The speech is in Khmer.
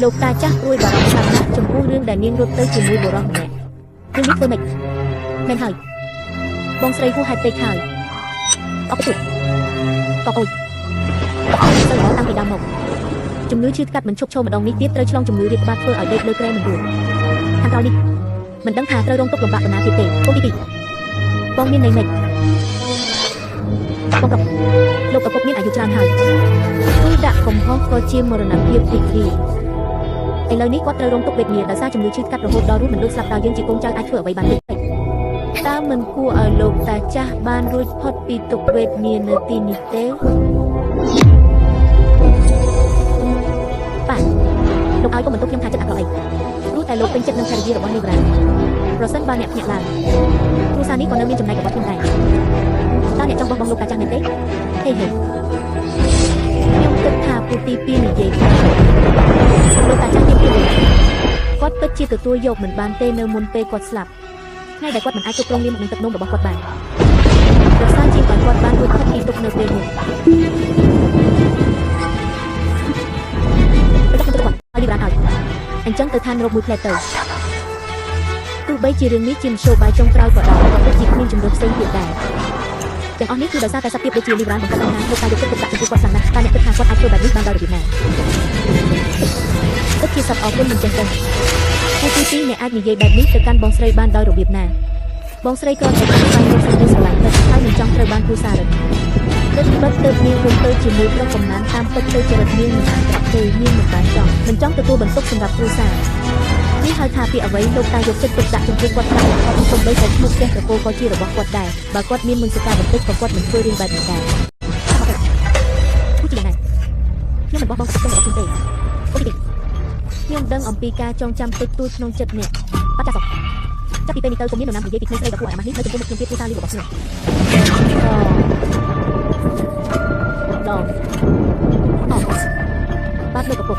លោកតាចាស់ព្រួយបារម្ភខ្លាំងណាស់ចំពោះរឿងដែលនាងរត់ទៅជាមួយបុរសម្នាក់រឿងនេះធ្វើម៉េចមែនហើយបងស្រីហួសហេតុពេកហើយអបទុកតអូយទៅល្អតាំងពីដើមមកជំងឺឈឺថ្កាត់មិនឈប់ឈរម្ដងនេះទៀតត្រូវឆ្លងជំងឺរាតត្បាតធ្វើឲ្យដេកលើគ្រែមិនរួចខាងក្រោយនេះមិនដឹងថាត្រូវរងទុក្ខលំបាកប៉ុណ្ណាទៀតទេកូនទី2បងមានន័យម៉េចបងប្រុសលោកឪពុកមានអាយុច្រើនហើយ ទូដាក់កំហុសក៏ជាមរណភាពរីករាយ ឥឡូវនេះគាត់ត្រូវរងទុក្ខវេទនាដោយសារជំងឺឈឺថ្កាត់រហូតដល់រស់មិនដូចស្លាប់តើយើងជាកូនចៅអាចធ្វើអ្វីបានទេ តើមិនគួរឲ្យលោកតាចាស់បានរួចផុតពីទុក្ខវេទនានៅទីនេះទេ បាទលោកឲ្យកុំបន្ទោសខ្ញុំថាចិត្តអាក្រក់អីព្រោះតែលោកពេញចិត្តនឹងភរិយារបស់លីវរ៉ាប្រសិនបើអ្នកភ្ញាក់ឡើងគ្រួសារនេះក៏នៅមានចំណែករបស់ខ្ញុំដែរតើអ្នកចង់បោះបង់លោកតាចាស់មែនទេហេហេ ខ្ញុំគិតថាពូទីពីរនិយាយថា លោកតាចាស់មានភាព គាត់ពិតជាទទួលយកមិនបានទេនៅមុនពេលគាត់ស្លាប់ ថ្ងៃដែលគាត់មិនអាចគ្រប់គ្រងលាមកនឹងទឹកនោមរបស់គាត់បាន ប្រសើរជាងឲ្យគាត់បានរួចផុតពីទុក្ខនៅពេលនោះ ប្រចាំខ្ញុំគាត់ឲ្យលីវរ៉ាឲ្យអញ្ចឹងទៅឋាននរកមួយផ្លែទៅ ទោះបីជារឿងនេះជាមធ្យោបាយចុងក្រោយក៏ដោយក៏ពិតជាគ្មានជម្រើសផ្សេងទៀតដែរ ទាំងអស់នេះគឺដោយសារតែសត្វភាពដូចជាលីវរ៉ាបង្កបញ្ហាលោកតាយកចិត្តទុកដាក់ចំពោះគាត់ខ្លាំងណាស់តើអ្នកគិតថាគាត់អាចធ្វើបែបនេះបានដោយរបៀបណា ពិតជាសត្វអរគុណមិនចេះទេពូទីពីរអ្នកអាចនិយាយបែបនេះទៅកាន់បងស្រីបានដោយរបៀបណាបងស្រីគ្រាន់តែចង់ស្វែងរកសេចក្តីស្រឡាញ់ពិតហើយមិនចង់ត្រូវបានគ្រួសាររឹតគិតបិទទៅនាងរត់ទៅជាមួយប្រុសកំណានតាមពិតទៅចរិតនាងមិនអាក្រក់ទេនាងមិនបានចង់មិនចង់ទទួលបន្ទុកសម្រាប់គ្រួសារនេះហៅថាពាក្យអ្វីលោកតាយកចិត្តទុកដាក់ចំពោះគាត់ខ្លាំងបំផុតសូម្បីតែឈ្មោះផ្ទះត្រកូលក៏ជារបស់គាត់ដែរបើគាត់មានមនសិការបន្តិចក៏គាត់មិនធ្វើរឿងបែបនេះដែរ ទោះជាយ៉ាងណាខ្ញុំមិនបោះបង់ទឹករបស់ខ្ញុំទេអូទី ខ្ញុំដឹងអំពីការចងចាំតិចតួចក្នុងចិត្តអ្នក បាត់ចាស់សោះចាប់ពីពេលនេះទៅកុំមាននរណានិយាយពីក្មេងស្រីដ៏គួរឲ្យអាម៉ាស់នេះនៅចំពោះមុខខ្ញុំទៀតគ្រួសារលីរបស់ខ្ញុំ ដង អូបាទលោកឪពុក